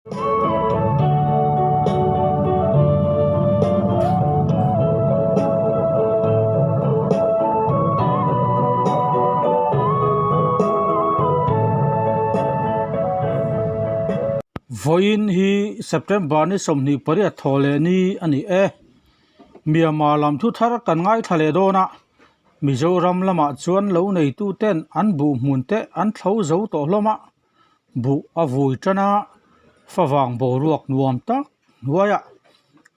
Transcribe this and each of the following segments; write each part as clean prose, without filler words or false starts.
Vawiin hi September ni 28 thaw leh ni a ni e. Myanmar lam thu thar kan ngaithla leh dawn a, Mizoram lamah chuan lo neituten an buh hmun te an thlo zo tawh hlawm a. Buh a vui tan a, favang boruak nuam tak hnuaiah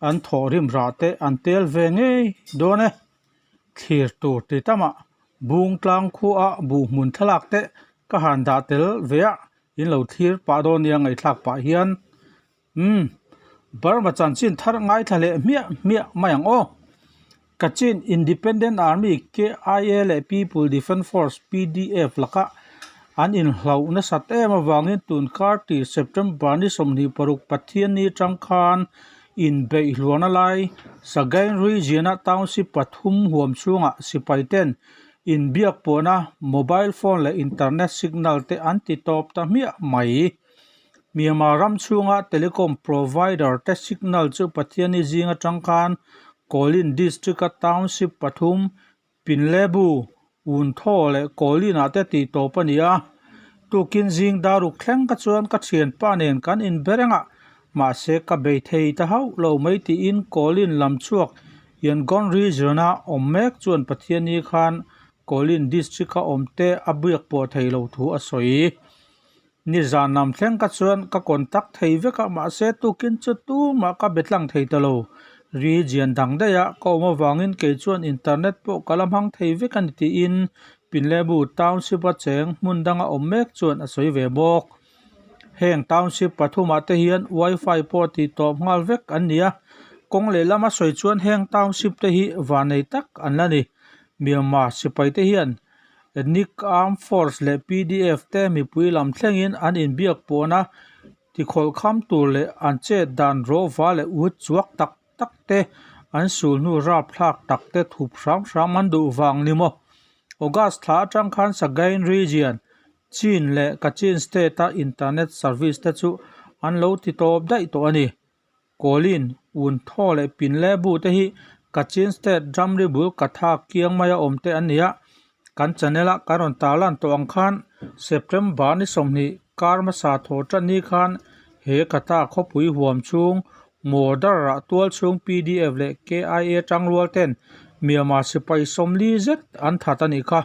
an thawhrim rah te an tel ve ngei dawn e. Thlir tur ti tamah bung tlang khuaa buh hmun thlalak te ka han dah tel ve a, in lo thlir pah dawn nia ngaihthlak pah hian umm Burma chanchin thar ngaithla leh hmiah hmiah mai ang aw. Kachin Independent Army, KIA, leh People Defence Force, PDF, laka an inhlauh nasat em avangin tun kar tih September ni 26 Pathianni atang khan inbeih hluarna lai Sagaing Region-a township pathum huam chhungah sipai ten inbiak pawhna mobile phone leh internet signal te an ti tawp ta hmiah mai. Myanmar ram chhunga telecom provider te signal chu Pathianni zing atang khan Kawlin district-a township pathum Pinlebu, Unthaw leh Kawlin-ah te tih tawp a ni a. Tukin zing daruk thleng ka chuan ka thianpa nen kan inbe reng a, mahse ka bei thei ta hauh lo mai tiin Kawlin lam chhuak Yangon region-a awm mek chuan Pathianni khan Kawlin district-a awmte a biak pawh thei lo thu a sawi. Nizan lam thleng ka chuan ka contact thei vek a, mahse tukin chu tumah ka be tlang thei ta lo. Region dang daih a ka awm avangin kei chuan internet pawh ka la hmang thei vek a ni tiin Pinlebu Township a cheng hmun danga awm mek chuan a sawi ve bawk. Heng township pathumah te hian wifi pawh tih tawp nghal vek an ni a, kawng lehlam a sawi chuan heng township te hi vanei tak an la ni. Myanmar sipai te hian Ethnic Armed Force leh PDF te mipui lam thlengin an inbiak pawhna tikhawlh kham tur leh an chet dan rawhva leh ut chuak tak tak te an sul hnu rapthlak tak te thup hram hram an duh vang ni maw? August thla atang khan Sagaing Region, Chin leh Kachin State-a internet service te chu an lo ti tawp daih tawh a ni. Kawlin, Unthaw leh Pinlebu te hi Kachin State ramri bul Katha kiang maia awm te an ni a, kan channel a kan rawn tarlan tawh ang khan September ni 20 kar hmasa thaw tan ni khan he Katha khawpui huam chhung Mordar ah tual chhung PDF leh KIA tangrual ten Myanmar sipai 40 zet an that a nih kha.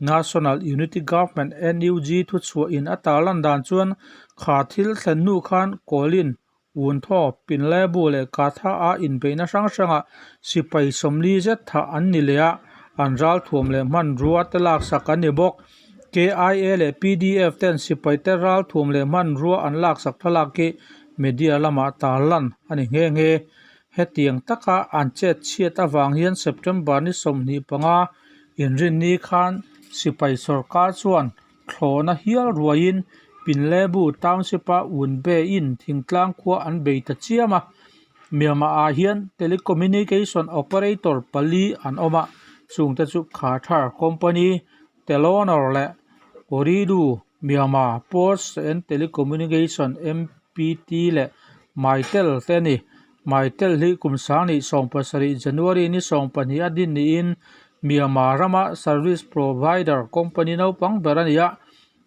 National Unity Government, NUG, thuchhuah in a tarlan dan chuan kha thil thlen hnu khan Kawlin, Unthaw, Pinlebu leh Katha a inbeihna hrang hrangah sipai 40 zet thah an ni leh a, an ralthuam leh hmanrua te laksak an ni bawk. KIA leh PDF ten sipai te ralthuam leh hmanrua an laksak thlalak hi media lamah tarlan a ni nghe nghe. Hetiang taka an chet chhiat avang hian September ni 25 inrinni khan sipai sawrkar chuan Thlawhna hial ruaiin Pinlebu Township-a Wunbe-in thingtlang khua an bei ta chiam a. Myanmar-ah hian telecommunication operator pali an awm a, chungte chu Khathar Company, Telenor leh Ooredoo, Myanmar Posts and Telecommunication, MPT, leh Mytel te a ni. Mytel hi kum sanghnih 17 January ni 12 a din niin Myanmar rama service provider company naupang ber a ni a.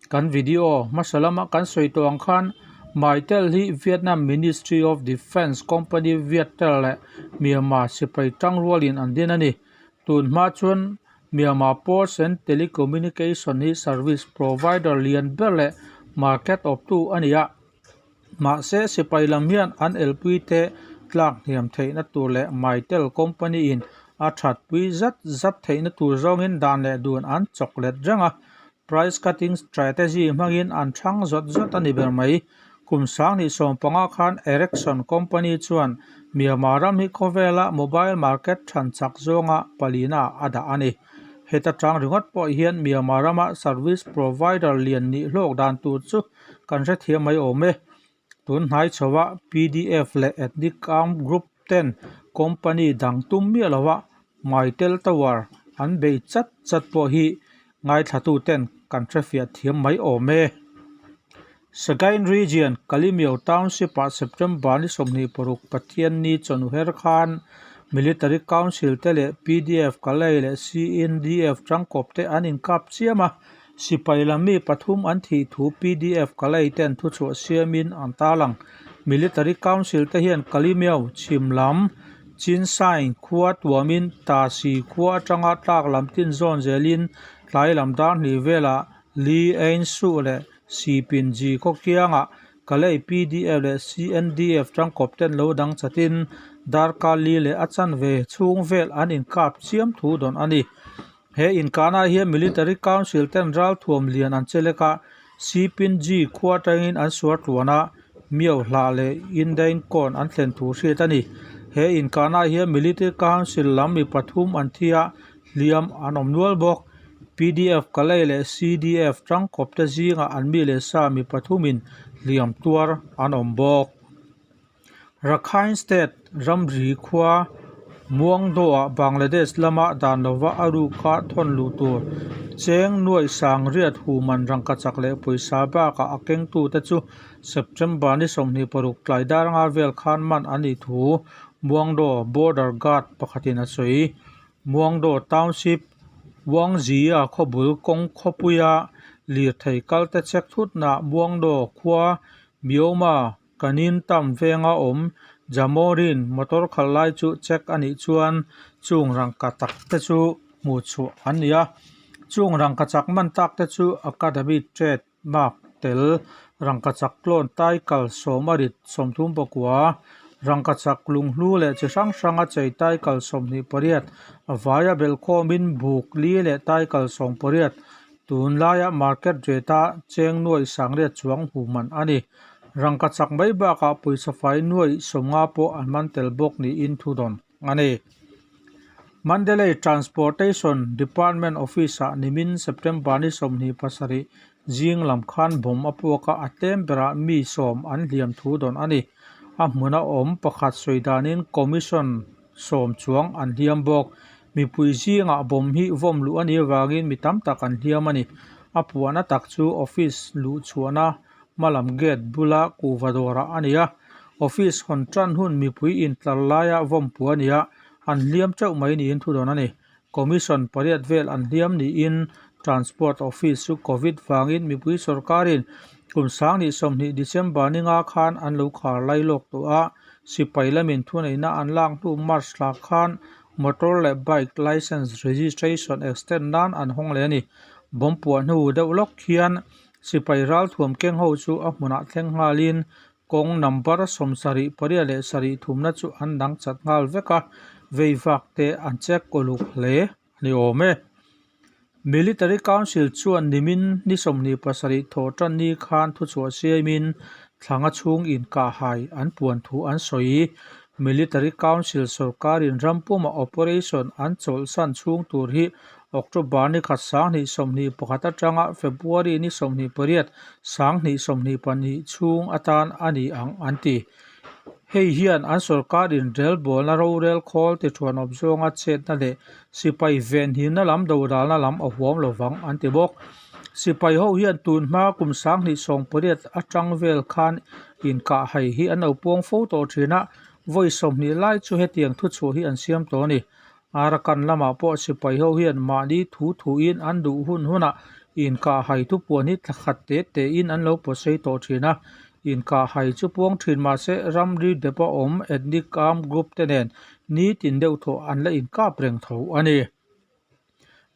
Kan video hmasa lama kan sawi tawh ang khan Mytel hi Vietnam Ministry of Defence company Viettel leh Myanmar sipai tangrualin an din a ni. Tun hma chuan Myanmar Posts and Telecommunication hi service provider lian ber leh market awptu a ni a. Mahse, sipai lam hian an elpui te tlak hniam theihna tur leh Mytel company in a thatpui zat zat theihna tur zawngin dan leh dun an chawk let reng a, price cutting strategy hmangin an thang zawt zawt a ni ber mai. Kum 2015 khan Ericsson company chuan Myanmar ram hi khawvela mobile market than chak zawnga palina a dah a ni. Heta tang ringawt pawh hian Myanmar rama service provider lian nih hlawk dan tur chu Kan hrethiam mai awm e. Tun hnai chhoa pdf leh Ethnic Armed Group ten company dang tum miah lova Mytel Tower an bei chat chat pawh hi ngaithlatuten kan hrefiah thiam mai awm e. Sagaing Region, Kalemyo Township-ah September ni 26 Pathianni chawhnu her khan Military Council te leh pdf, Kalay leh CNDF tangkawp te an inkap chiam a, sipai lam mi pathum an thih thu pdf, Kalay ten thuchhuah siamin an tarlang. Military Council te hian Kalemyo chhim lam Chinsaing khua tuamin Tasi khua atanga tlak lam tin zawn zelin tlai lam dar hnih velah Li Ein Suh leh Sipinji khaw kiangah Kalay pdf leh CNDF tangkawp ten lo dang chatin darkar li leh a chanve chhung vel an inkap chiam thu dawn a ni. He inkahnaah hian Military Council ten ralthuam lian an chelek a, Sipinji khua atangin an suar tluan a, Miau hlah leh Indain kawn an thlen thu hriat a ni. He inkahnaah hian Military Council lam mi pathum an thi a, hliam an awm nual bawk. Pdf Kalay leh CDF tangkawpte zingah an mi leh sa mi pathumin hliam tuar an awm bawk. Rakhine State ramri khua Muangdawah Bangladesh lama dan lova a ruka thawn luh tur cheng nuaih sang riat human rangkachak leh pawisa bakah a kengtute chu September ni 26 tlai dar nga vel khan man a nih thu Muangdaw Border Guard pakhatin a sawi. Muangdaw Township, Wangzia khawbul kawng khawpuia lirthei kalte chek thutnah Muangdaw khua Myoma Kanin tam venga awm Jamorin motor khalh lai chu check a nih chuan chung rangka tak te chu hmuh chhuah an ni a. Chung rangka chak man tak te chu Academy Trade Mark tel rangka chak tlawn taikal sawma rit 39, rangka chak lunghlu leh chi hrang hranga chei taikal 28 a vaia belhkhawmin buk li leh taikal 18 Tunlaia market rate-a cheng nuaih sangriat chuang hmu man a ni. Rangka chak mai bakah pawisa fai nuaih 50 pawh an man tel bawk niin thu dawn a ni. Mandalay Transportation Department Office-ah nimin September ni 27 zing lam khan bomb a puak a, a tlem berah mi sawm an hliam thu dawn a ni. A hmuna awm pakhat sawi danin Commission sawm chuang an hliam bawk. Mipui zingah bomb hi vawm luh a nih avangin mi tam tak an hliam a ni. A puahna tak chu office luh chhuahna hmalam gate bula kuhva dawrah a ni a. Office hawn tan hun mipui intlar laia vawm puah a ni a, an hliam teuh mai niin thu dawn a ni. Commission pariat vel an hliam niin Transport Office chu Covid vangin mipui sorkarin kum 2020 December ni nga khan an lo khar lai lawk tawh a, sipai lamin thuneihna an lak hnu March thla khan motor leh bike licence registration extend nan an hawng leh a ni. Bomb puah hnu deuh lawk hian sipai ralthuam keng ho chu a hmunah thleng nghalin Kawng number 78 leh sarih thumna chu an dang chat nghal vek a, vei vak te an check uluk hle a ni awm e. Military Council chuan nimin ni 27 thawh tan ni khan thuchhuah siamin thlanga chhung inkahhai an puan thu an sawi. Military Council sorkarin rampuma operation an chawlhsan chhung tur hi October ni khat 2021 atanga February ni 28 2022 chhung atan a ni ang an ti. Hei hian an sorkar inrelbawlna rorel khawl tithuanawp zawnga chetna leh sipai venhimna lam dodalna lam a huam lovang an ti bawk. Sipai ho hian tun hma kum 2018 atang vel khan inkahhai hi an lo puang fo tawh thin a, vawi 20 lai chu hetiang thuchhuah hi an siam tawh a ni. Arakan lamah pawh sipai ho hian mahni thu thuin an duh hun hunah inkahhai thupuan hi thla khat te tein an lo pawtsei tawh thin a. Inkahhai chu puang thin mahse ramri dep a awm ethnic armed group te nen nitin deuh thawh an la inkap reng tho a ni.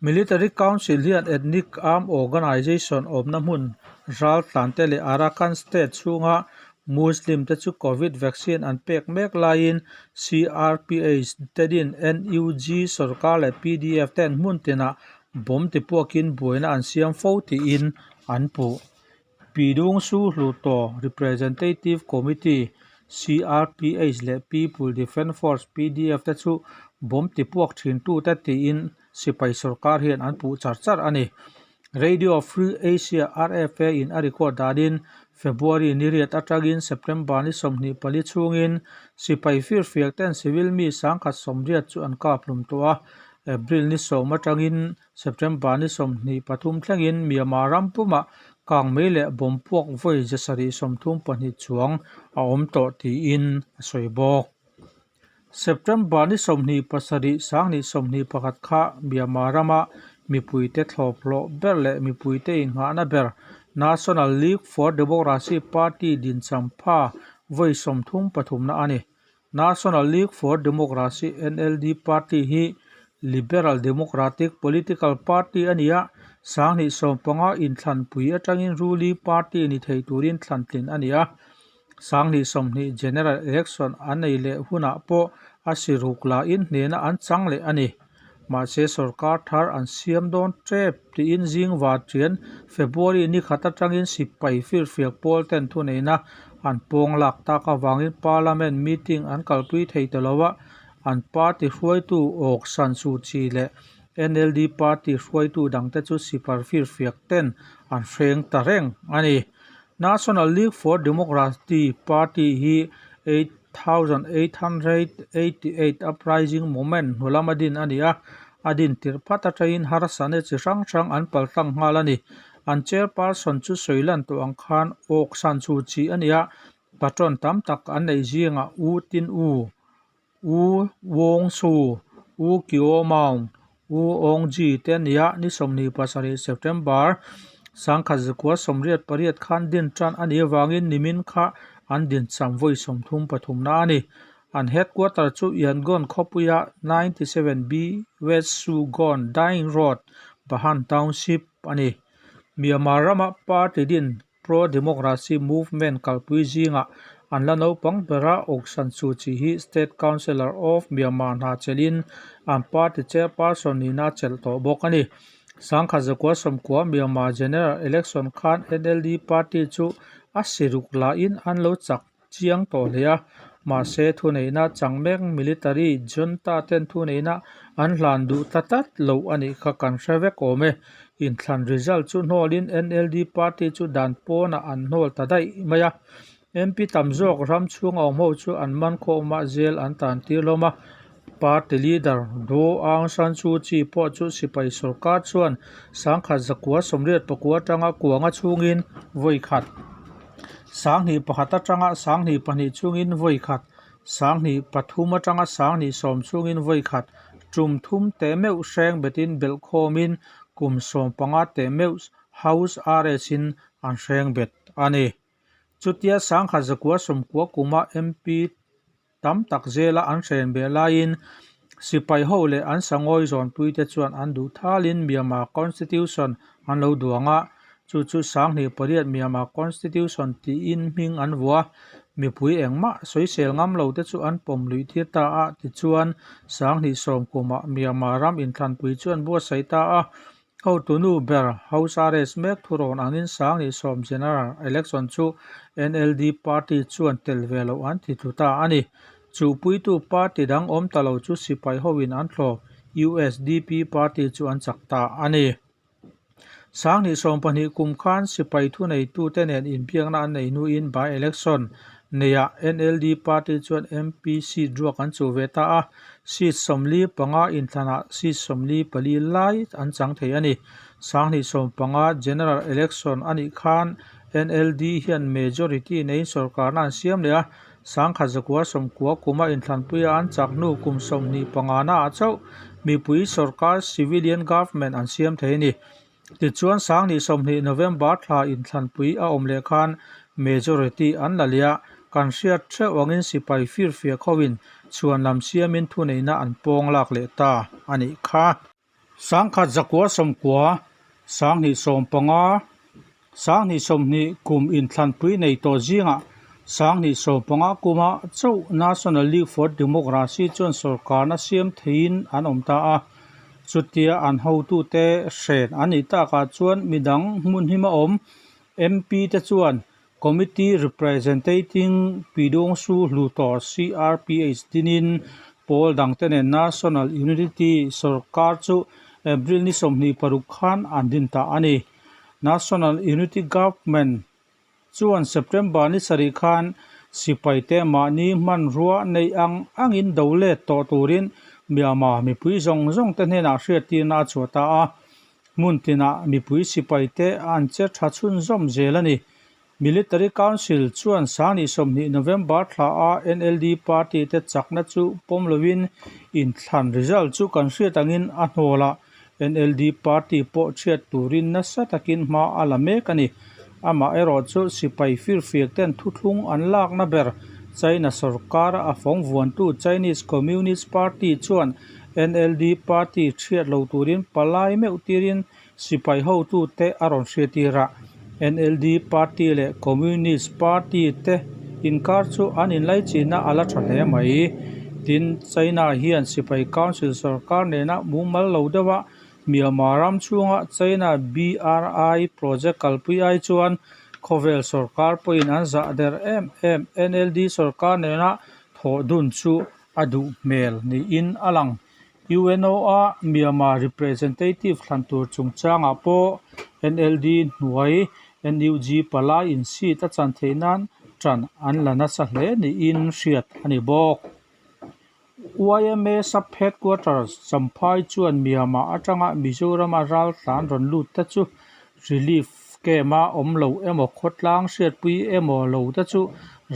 Military Council hian ethnic armed organization awmna hmun raltlante leh Arakan state chhunga Muslim te chu Covid vaccine an pek mek laiin CRPH te din NUG sorkar leh PDF ten hmun tinah bomb tipuakin buaina an siam fo tiin an puh. Pidung Su Hluttaw Representative Committee, CRPH, leh People Defence Force, PDF, te chu bomb tipuak thintute tiin sipai sorkar hian an puh char char a ni. Radio Free Asia, RFA, in a record danin February ni riat atangin September ni 24 chhungin sipai firfiak ten civil mi 1080 chu an kap hlum tawh a, April ni 10 atangin September ni 23 thlengin Myanmar ram pumah Kangmei leh bomb puak vawi 732 chuang a awm tawh tiin a sawi bawk. September ni 27 2021 kha Myanmar rama mipuite thlawp hlawh ber leh mipuite inghahna ber National League for Democracy party dincham pha vawi 33 na a ni. National League for Democracy, NLD, party hi Liberal Democratic political party a ni a, 2015 inthlanpui atangin ruling party ni thei turin thlantlin a ni a. 2020 General Election an nei leh hunah pawh a siruk lahin hnehna an chang leh a ni. Mahse sorkar thar an siam dawn tep tiin zingva ṭian February ni khat atangin sipai firfiak pawl ten thuneihna an pawng lak tak avangin Parliament meeting an kalpui thei ta lo a, an party hruaitu Aung San Suu Kyi leh NLD party hruaitu dangte chu sipar firfiak ten an hreng ta reng a ni. National League for Democracy party hi 8888 Uprising Movement hnulam a din a ni a, a din tirh phat atangin harsatna chi hrang hrang an paltlang nghal a ni. An chairperson chu sawi lan tawh ang khan Aung San Suu Kyi a ni a, patron tam tak an neih zingah U Tin U, U Wong Su, U Kyaw Maung, U Aung Gyi te a ni a, ni 27 September 1988 khan din tan a nih avangin nimin kha an dincham vawi 33 na a ni. An headquarter chu Yangon khawpuia 97 B West Su Gon Daing Road, Bahan Township a ni. Myanmar rama party din Pro-Democracy Movement kalpui zingah an la naupang bera Aung San Suu Kyi hi State Councillor of Myanmar hna chelhin an party chairperson nihna a chelh tawh bawk a ni. 1990 Myanmar General Election khan NLD party chu a siruk lahin an lo chak chiang tawh hle a, mahse thuneihna chang mek military junta ten thuneihna an hlan duh ta tlat lo a nih kha kan hre vek awm e. Inthlan result chu hnawlin NLD party chu dan pawnah an hnawl ta daih mai a. MP tam zawk ram chhung awm ho chu an man khawmah jail an tan tir hlawm a. Party leader Daw Aung San Suu Kyi pawh chu sipai sorkar chuan 1989 atanga kuanga chhungin vawi khat. 2001 atanga 2002 chhungin vawi khat, 2003 atanga 2010 chhungin vawi khat, tum thum teh meuh hreng betin belh khawmin kum 15 teh meuh House arrest in an hreng bet a ni. Chutia 1990 kuma MP tam tak zela an hren beh laiin sipai ho leh an sangawi zawnpuite chuan an duh thalin Myanmar Constitution an lo duang a, chu chu 2008 Myanmar Constitution tiin hming an vuah a, mipui engmah sawisel ngam lo te chu an pawm luih tir ta a, tichuan 2010 kumah Myanmar ram inthlanpui chuan buatsaih ta a, Hotunu ber House arrest mek thurawn angin 2010 General Election chu NLD party chuan tel ve loh an ti tlu ta a ni. Chuhpuitu party dang awm ta lo chu sipai hoin an thlawp USDP party chu an chak ta a ni. 2012 kum khan sipai thuneitute nen inbiakna an nei hnuin by-election neiah NLD party chuan MP seat ruak an chuh ve ta a. Seat 45 inthlanah seat 44 lai an chang thei a ni. 2015 General Election a nih khan NLD hian majority neiin sorkarna an siam leh a, 1990 kuma inthlanpuia an chak hnu kum 25 naah chauh mipui sorkar civilian government an siam thei a ni. Tichuan 2020 November thla inthlanpui a awm leh khan majority an la leh a, kan hriat theuh angin sipai firfiak hoin chhuan lam siamin thuneihna an pawng lak leh ta a nih kha. 1990, 2015, 2020 kum inthlanpui nei tawh zingah 2015 kuma chauh National League for Democracy chuan sorkarna siam theihin an awm ta a. Chutia an hotute hren an nih takah chuan midang hmun hima awm MP te chuan Committee Representating Pidongsu Hluttaw CRPH dinin pawl dangte nen National Unity sorkar chu April ni 26 khan an din ta a ni. National Unity Government chuan September ni sarih khan sipaite mahni hmanrua neih ang angin do let tawh turin Myanmar mipui zawng zawng te hnenah hriattirna a chhuah ta a. Hmun tinah mipui sipai te an che tha chhunzawm zel a ni. Military Council chuan sangni 20 November thla a NLD party te chakna chu pawm lovin inthlan result chu kan hriat angin a hnawl a, NLD party pawh chhiat turin nasa takin hma a la mek a ni. Amaherawhchu sipai firfiak ten thuthlung an lakna ber China sorkar a fawng vuantu Chinese Communist Party chuan NLD party chhiat lo turin palai meuh tirin sipai hotute a rawn hriattir a. NLD party leh Communist party te inkar chu an inlaichinna a la tha hle mai. Tin, China hian sipai council sorkar nena mumal lo deuha Myanmar ram chhunga China BRI project kalpui ai chuan khawvel sorkar pawhin an zah der em em NLD sorkar nena thawh dun chu a duh hmel niin a lang. UNO-a Myanmar representative thlan tur chungchangah pawh NLD hnuai NUG palai in seat a chan theih nan tan an la nasa hle niin hriat a ni bawk. Yma Sub Headquarters Champhai chuan Myanmar atanga Mizorama raltlan rawn lut te chu relief camp-a awm lo emaw khawtlang hriatpui emaw lo te chu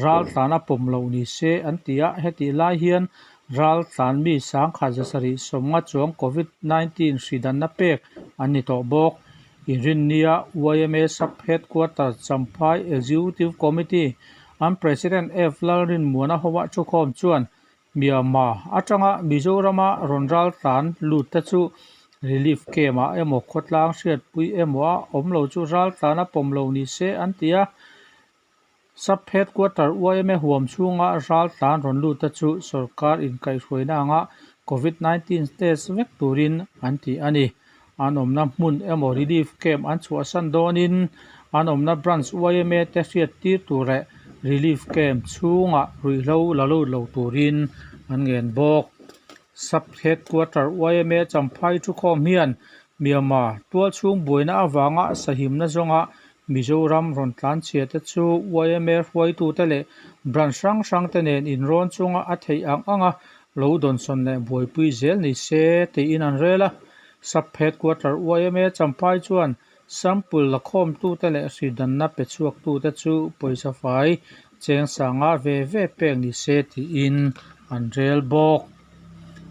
raltlan a pawm loh ni se an ti a, hetih lai hian raltlan mi sangkhat zasarih sawmnga chuang Covid 19 hri danna pek an ni tawh bawk. Inrinnia yma Sub Headquarters Champhai Executive Committee an President F Lalrinmuana hoa thukhawm chuan Myanmar atanga Mizorama rawn raltlan lut te chu relief camp ah emaw khawtlang hriatpui emaw a awm lo chu raltlan a pawm lo ni se an ti a. Sub Headquarter yma huam chhunga raltlan rawn lut te chu sorkar inkaihhruaina anga Covid 19 test vek turin an ti a ni. An awmna hmun emaw relief camp an chhuahsan dawnin an awmna branch yma te hriat tir tur leh relief camp chhungah ruihhlo la lut lo turin an ngen bawk. Sub Headquarter yma Champhai thukhawm hian Myanmar tualchhung buaina avanga sahimna zawnga Mizoram rawn tlanchhia te chu yma hruaitute leh branch hrang hrang te nen inrawn chunga a theih ang anga lo dawnsawn leh buaipui zel ni se tiin an rel a. Sub Headquarter yma Champhai chuan sample la khawmtute leh hridanna pe chhuaktute chu pawisa fai cheng sanga ve ve pek ni se tiin an rel bawk.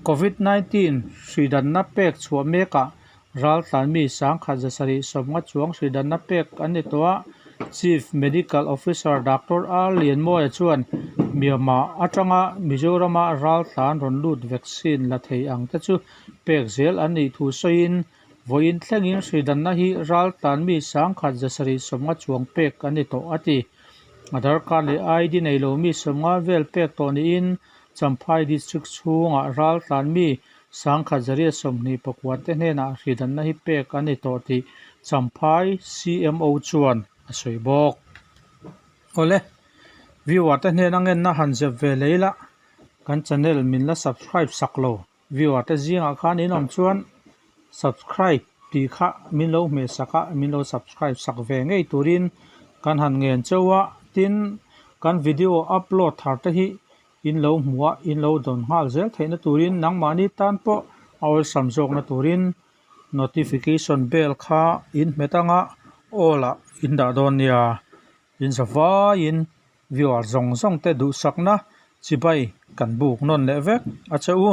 Covid 19 hridanna pek chhuah mekah raltlan mi sangkhat zasarih sawmnga chuang hridanna pek an ni tawh a. Chief Medical Officer Doctor R Lianmawia chuan Myanmar atanga Mizorama raltlan rawn lut vaccine la thei ang te chu pek zel an nih thu sawiin vawiin thlengin hridanna hi raltlan mi sangkhat zasarih sawmnga chuang pek an ni tawh a ti. Aadhaar card leh ID nei lo mi sawmnga vel pek tawh niin Champhai District chhungah raltlan mi sangkhat zariat 24 te hnenah hridanna hi pek an ni tawh tih Champhai CMO chuan a sawi bawk. Awle, viewer te hnena ngenna han zep ve lei la, kan channel min la subscribe sak lo viewer te zingah khan in awm chuan subscribe tih kha min lo hmeh sak a, min lo subscribe sak ve ngei turin kan han ngen chauh a, tin kan video upload thar te hi in lo hmuh a, in lo dawn nghal zel theihna turin nangmahni tan pawh a awlsam zawkna turin notification bell kha in hmet anga all ah in dah dawn nia, in za vaiin viewer zawng zawng te duhsakna chibai kan buk nawn leh vek a che u.